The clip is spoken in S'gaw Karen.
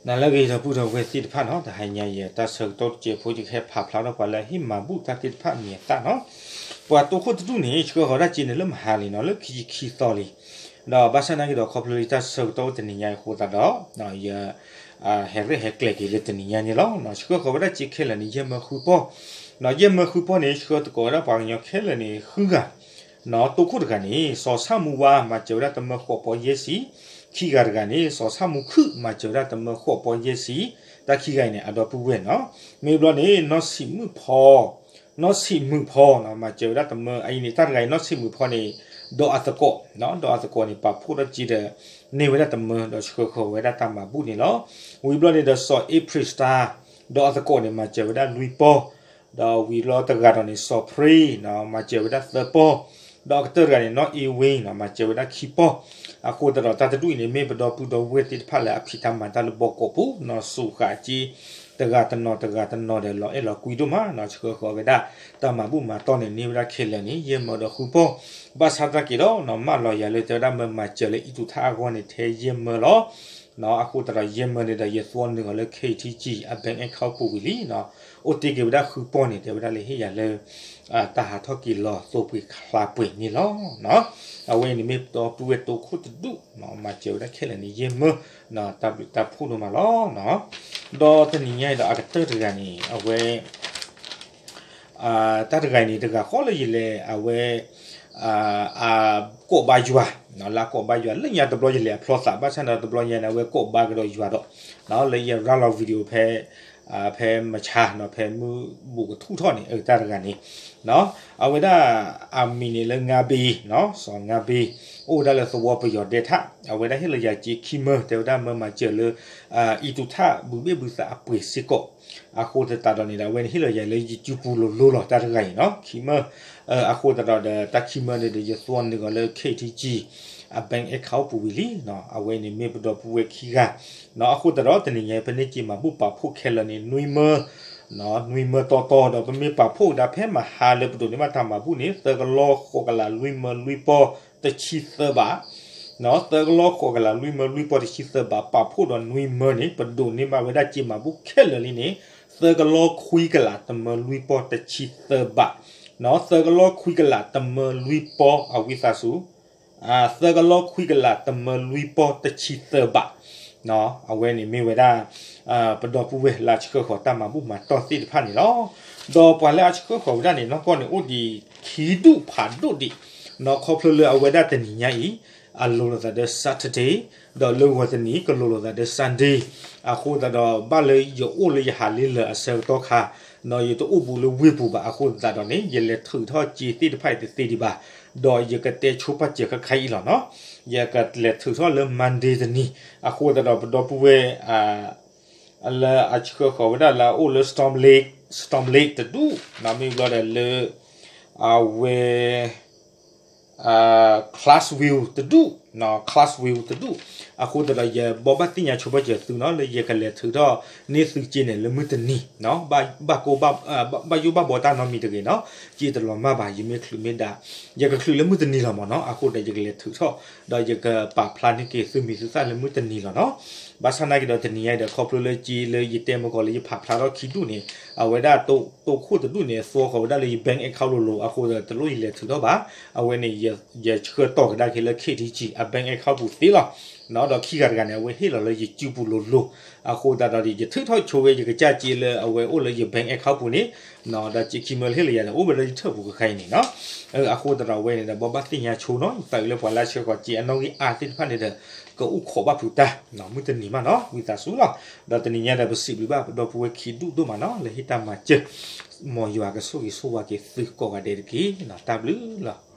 နၤလၢအဂ့ၤ ဒီပုၢ်ဒီဝဲၢ်သ့ၣ်တဖၣ်နီၤ, တဟါညါအံၤ တၢ်ဆၢကတီၢ်တစဲးဖိ ယကဟဲဖးဖျါထီၣ်ပှၤလၢအဟ့ၣ်မၤဘူၣ်တၢ်သ့ၣ်တဖၣ်အမံၤအသၣ်နီၤ. ပှၤတိခိၣ်တဒူၣ်န့ၣ် ဆှၢဃီၤဝဲဒၣ်စ့န့ၣ်လၢမဟါလံနီၤ, လၢခံဆံခံသီလံ. ဒီးဘၣ်ဆၣ်နာ်က့ဒီး ခီဖျိလၢတၢ်ဆၢကတီၢ်အိၣ်တနံၤညါအံၤအဃိသတးဒီး ယ ဟဲရဲၣ်ဟဲကျဲၤက့ၤလၢတနံၤညါန့ၣ်လီၤ. ဆှၢဃီၤဝဲဒၣ်စ့ခဲလၢာ်န့ၣ် ယဲၢ်မၢဃုပီၢ်, ဒီးယဲၢ်မၢဃုပီၢ်န့ၣ် ဆှၢသကိးဝဲဒၣ်ပှၤကညီခဲလၢာ်န့ၣ် ဃုဂၤ နီၤ. တိခိၣ်တဂၤန့ၣ် စီၤဆၣ်မူဝါ မၤစၢၤဝဲဒၣ်တမၢဃိးပီၢ်ယဲၢ်ဆံ, ခံဂၤတဂၤန့ၣ် စီၤဆၣ်မူခုၣ် မၤစၢၤဝဲဒၣ်တမၢဃိးပီၢ်ယဲၢ်ဆံ, တၢ်ခံဂၤအံၤန့ၣ် အဒီပုၢ်ဝဲၢ်နီၤ. မ့ၢ်ဘျီန့ၣ် နီၢ်ဆံးမုၣ်ဖီ နီၢ်ဆံးမုၣ်ဖီနီၤ မၤစၢၤဝဲဒၣ်တမၢ အအံၤန့ၣ် တၢ်တဂၤအံၤ နီၢ်ဆံးမုၣ်ဖီန့ၣ် ဒီးအသကိး, ဒီးအသကိးန့ၣ် ပာ်ဖှိၣ်ထီၣ်စ့ဒီး န့ၢ်ဝဲဒၣ်တမၢ ဒီးဆှၢဃီၤဝဲဒၣ်တၢ်မၤဘူၣ်န့ၣ်လီၤ. ဝံၤဘျီန့ၣ်ဒီး စီၤအ့ဖြ့ၣ်စတါ ဒီးအသကိးန့ၣ် မၤစၢၤဝဲဒၣ်လွံၢ်ပီၢ်, ဒီးဝံၤဘျီတဂၤဒီးန့ၣ် စီၤဖရ့နီၤ မၤစၢၤဝဲဒၣ်သၢပီၢ်, ဒီးအကတၢၢ်တဂၤန့ၣ် နီၢ်အ့ဝ့နီၤ မၤစၢၤဝဲဒၣ်ခံပီၢ်. အဃိသတးဒီး တၢ်တဒူၣ်အံၤန့ၣ် မ့ၢ်ပဒီပုၢ်ဒီဝဲၢ်သ့ၣ်တဖၣ်လၢအဖံးတၢ်မၤတၢ်လၢဘီကီးပူၤနီၤ, စူးဃာ်စ့ တဂၤတနီၤတဂၤတနီၤဒီး လီၤအဲၣ်လီၤကွံဒိၣ်မးနီၤ. ဆှၢဃီၤဝဲဒၣ် တၢ်မၤဘူၣ်မၤတီၢ်န့ၣ် န့ၢ်ဝဲဒၣ်ခဲလၢာ်န့ၣ် ယဲၢ်မၢဒီးဃုပီၢ်, ဘၣ်ဆၣ်တၢ်က့ၤဒီး မၢလီၤယၤလၢတဲဝဲဒၣ်မၢမၤစၢၤလၢအံၣ်သူၣ်ထၣ်အဂီၢ်န့ၣ် ထဲယဲၢ်မၢလီၤ. အဃိသတးဒီး ယဲၢ်မၢန့ၣ်ဒီး ယသွီနုာ်အီၤလၢ ခ့ထံကံ အ bank account ပူၤဝံၤလံနီၤ. အိၣ်တ့ၢ်က့ၤဝဲဒၣ်ဃုပီၢ်န့ၣ် တဲဝဲဒၣ်လၢဟ့ၣ်ယၤလၢ တၢ်ဟးထီၣ်က့ၤလီၤသိပှ့ၤချါပှ့ၤန့ၣ်လီၤ. အဝဲအံၤန့ၣ်မ့ၢ်ပဒီပုၢ်ဝဲၢ်တိခိၣ်တဒူၣ်နီၤ, မၤစၢၤဝဲဒၣ်ခဲလၢာ်န့ၣ် ယဲၢ်မၢ တၢ်ဘျုးတၢ်ဖှိၣ်ဒိၣ်မးလီၤ. ဒီးတနံၤညါအံၤဒီး အကတၢၢ်တဂၤန့ၣ် အဝဲ တၢ်တဂၤအံၤန့ၣ် တဂၤဃီလၢယလဲၤ အဝဲ ကိးဘါယွၤ, လၢအကိးဘါယွၤ လၢညါတဘျီယလဲၤအဖျီသး ဘၣ်ဆၣ်ဒီးတဘျီညါန့ၣ် အဝဲကိးဘါကဒီးယွၤဒီး လၢယရၤလီၤ video ဖဲ ဖဲမဆါနီၤ ဖဲမုၢ်ဘူးကထူၣ်ထီၣ်န့ၣ် တၢ်တဂၤန့ၣ် အဝဲဒၣ်အမံၤန့ၣ်လၢ ငါးဘီနီၤ, စီၤ ငါးဘီ, အိၣ်ဝဲဒၣ်လၢသဝီပယီၤဒဲထၣ်, အဝဲဒၣ်ဟ့ၣ်လီၤယၤစ့ခံမၢ တဲဝဲဒၣ်မၢမၤစၢၤလၢ အံၣ်သူၣ်ထၣ်ဘုဘ့ၣ်ဘုသးအပှ့ၤစ့ၢ်ကီး, အဃိသတးဒီးန့ၣ်ဒီး အဝဲန့ၣ်ဟ့ၣ်လီၤယၤလၢယစုပူၤလိၤလိၤလီၤ တၢ်တဂၤအံၤနီၤ ခံမၢ, အဃိသတးဒီး တၢ်ခံမၢန့ၣ်ဒီး ယသွီနုာ်အီၤလၢ ခ့ထံကံ အ bank account ပူၤဝံၤလံ, အဝဲန့ၣ်မ့ၢ်ပဒီပုၢ်ဝဲၢ်ခံဂၤ, အဃိသတးဒီး တနံၤညါပန့ၢ်စ့မၤဘူၣ်ပာ်ဖှိၣ်ခဲလၢာ်န့ၣ် နွံမၢ နွံမၢတီတီဒီး ပမ့ၢ်ပာ်ဖှိၣ်ကဒါဖဲမဟါလၢပဒိးန့ၢ်ဘၣ်တၢ်မၤဘူၣ်န့ၣ် သၢကလီဃိးကလးလွံၢ်မၢလွံၢ်ပီၢ်တဆံသၢဘး, သၢကလီဃိးကလးလွံၢ်မၢလွံၢ်ပီၢ်တဆံသၢဘး ပာ်ဖှိၣ်ဒီးနွံမၢန့ၣ် ပဒိးန့ၢ်ဘၣ်ဝဲဒၣ်စ့မၤဘူၣ်ခဲလၢာ်လံန့ၣ် သၢကလီခွံကလးတမၢလွံၢ်ပီၢ်တဆံသၢဘး, သၢကလီခွံကလးတမၢလွံၢ်ပီၢ် အဝံသးစူၤ သၢကလီခွံကလးတမၢလွံၢ်ပီၢ်တဆံသၢဘး, အဝဲန့ၣ်မ့ၢ်ဝဲဒၣ် ပဒီပုၢ်ဝဲၢ်လၢအဆှၢဃီၤတၢ်မၤဘူၣ်မၤတီၢ်သ့ၣ်တဖၣ်န့ၣ်လီၤ. ဒီးပှၤလၢအဆှၢဃီၤဝဲဒၣ်န့ၣ် နီၢ်ကီၢ်န့ၣ်အိၣ်ဒံးခံဒူၣ်ဖးဒိၣ်ဒံး, ခီဖျိလၢအဝဲဒၣ်တနံၤညါအံၤ အလိၤလိာ်သးဒီး Saturday, ဒီးလၢဂီၤတနံၤကလိၤလိာ်သးဒီး Sunday, အဃိသတးဒီး ဘၣ်လၢယအိၣ်လၢယဟးလ့လၢာ်အဆၢကတီၢ်ခါ ဒီးယတအိၣ်ဘူးလၢဝ့ၢ်ပူၤဘၣ် အဃိသတးဒီးန့ၣ် ယလဲၤထုးထီၣ်စ့သ့ၣ်တဖၣ်အံၤတသ့ဒံးဘၣ်, ဒီးယကတဲဆိပာ်စၢၤခဲခါအံၤလီၤနီၤ. ယကလဲၤထုးထီၣ်လၢ Monday တနံၤ, အဃိသတးဒီး ပဒီပုၢ်ဝဲၢ် လၢအဆှၢဃီၤဝဲဒၣ်လၢအအိၣ်လၢ Storm Lake, Storm Lake တဒူၣ်, မ့ၢ်ဘျီဒီးလၢ အဝဲ Clarksville တဒူၣ်, Clarksville တဒူၣ်, အဃိသတးဒီး ယဘိးဘၣ်သ့ၣ်ညါဆိပာ်စၢၤသုနီၤ လၢယကလဲၤထုးထီၣ်န့ၢ်သုစ့န့ၣ် လၢမုၢ်တနံၤ, ဘၣ်ယိၣ်ဘၣ်ဘီတၢ်နီတမံၤတဂ့ၤနီၤ, စ့တလီၤမၢ်ဘၣ် ယမ့ၢ်ချုးမ့ၢ်ဒၣ်, ယကချုးလၢမုၢ်တနံၤလီၤမ့ၢ်နီၤ, အဃိဒီးယကလဲၤထုးထီၣ်, ဒီးယကပာ်ဖျါန့ၢ်က့ၤသုမံၤသုသၣ်လၢမုၢ်တနံၤလီၤနီၤ. ဘၣ်ဆၣ်နာ်က့ဒီးတနံၤညါဒီး ခီဖျိလၢစ့လၢယတဲမ့ၢ်ကီးလၢယဖးဖျါထီၣ်ခံဒူၣ်န့ၣ် အဝဲဒၣ်တိခိၣ်တဒူၣ်န့ၣ် သွီဃီၤဝဲဒၣ်လၢယ bank account လိၤလိၤ အဃိဒီးတလိၣ်ယလဲၤထုးထီၣ်ဘၣ်, အဝဲန့ၣ် ယဆှၢတီၢ်ကဒါက့ၤလၢ ခ့ထံကံ အ bank account ပူၤသ့လီၤ. ဒီးခံဂၤတဂၤန့ၣ် အဝဲဟ့ၣ်လီၤလၢယစုပူၤလိၤလိၤ, အဃိသတးဒီး ယထုးထီၣ်ဆိဝဲ ယကစၢ်စ့လၢအဝဲအိၣ်လၢယ bank account ပူၤန့ၣ်, ဒီးစ့ခံမၢလၢဟ့ၣ်လီၤယၤန့ၣ် အိၣ်ဝဲလၢယထၢၣ်ပူၤခဲခါအံၤန့ၣ်နီၤ. အဃိသတးဒီးအဝဲန့ၣ်ဒီး ဘိးဘၣ်သ့ၣ်ညါဆိနီၤ, ယသးအုးလၢပှၤလၢအဆှၢဃီၤစ့အနီၣ်ဂံၢ်အါသ့ၣ်တဖၣ်န့ၣ်ဒီး ကအိၣ်ခိးဘၣ်ဖုးတၢ်, မုၢ်တနံၤမးနီၤ ဝံသးစူၤလီၤ. ဒီးတနံၤညါဒီး ပစံးဘျုးဘၣ်ပဒီပုၢ်ဝဲၢ်ခံဒူၣ်ဒိၣ်မးနီၤ လၢဟ့ၣ်တၢ်မၤစၢၤ, မ်ယွၤကဆိၣ်ဂ့ၤဆိၣ်ဝါက့ၤသုကိးဂၤဒဲးတက့ၢ်. တၢ်ဘျုးလီၤ.